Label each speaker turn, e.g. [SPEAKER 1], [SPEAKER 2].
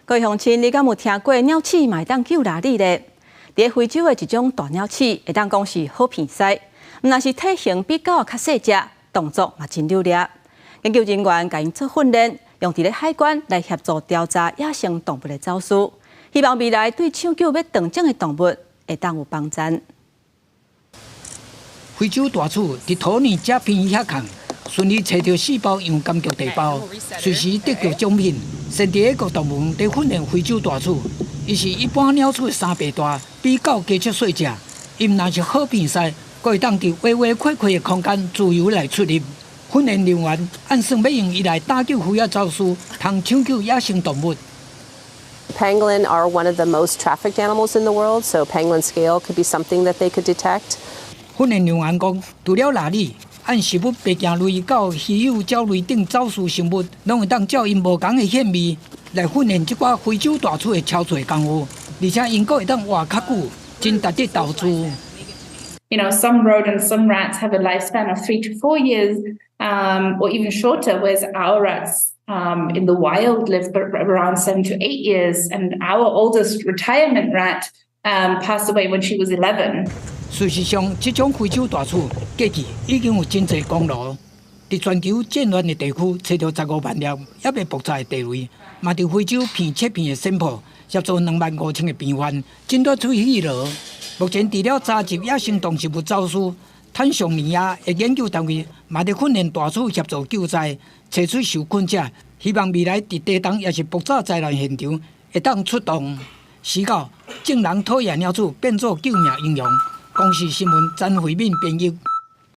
[SPEAKER 1] 各位鄉親，你敢有聽過鳥鼠嘛會當救蜊仔咧？佇非洲的一種大鳥鼠，會當講是好鼻師，毋但是體型比狗較細隻，動作嘛真流利。研究人員共𪜶做訓練，用佇咧海關來協助調查野生動物的走私，希望未來對搶救欲斷種的動物會當有幫助。
[SPEAKER 2] 非洲大鼠佇土壤遮邊遐崁，順利揣著四包洋甘菊茶包，隨時得著獎品。聖地亞哥動物園佇訓練非洲大鼠，伊是一般鳥鼠的3倍大，比狗加足細隻。伊毋但是好鼻師，閣會當佇歪歪闊闊的空間自由來出入。訓練人員按算欲用伊來打救非法走私，通搶救野生動物。
[SPEAKER 3] Pangolin are one of the most trafficked animals in the world, so pangolin scale could be something that they could detect.
[SPEAKER 2] 訓練人員講，除了蜊仔，按食物白行類到稀有鳥類等走私生物，攏會當照𪜶無仝的獻味來訓練這寡非洲大鼠的超濟功夫，而且𪜶閣會當活較久，真值得投資。
[SPEAKER 4] Some rodents, some rats have a lifespan of 3 to 4 years, or even shorter, whereas our rats in the wild live around 7 to 8 years. And our oldest retirement rat passed away when she was 11.
[SPEAKER 2] 事實上，這種非洲大鼠過去已經有真濟功勞，佇全球戰亂的地區揣著15萬粒猶未爆炸的地雷，嘛佇非洲片切片的線譜協助25,000個病患診斷出彼羅。目前除了查緝野生動植物走私，坦桑尼亞的研究單位嘛佇訓練大鼠協助救災，揣出受困者，希望未來佇地動抑是爆炸災難現場會當出動。死狗眾人討厭鳥鼠變做救命英雄。公視新聞詹慧敏編譯。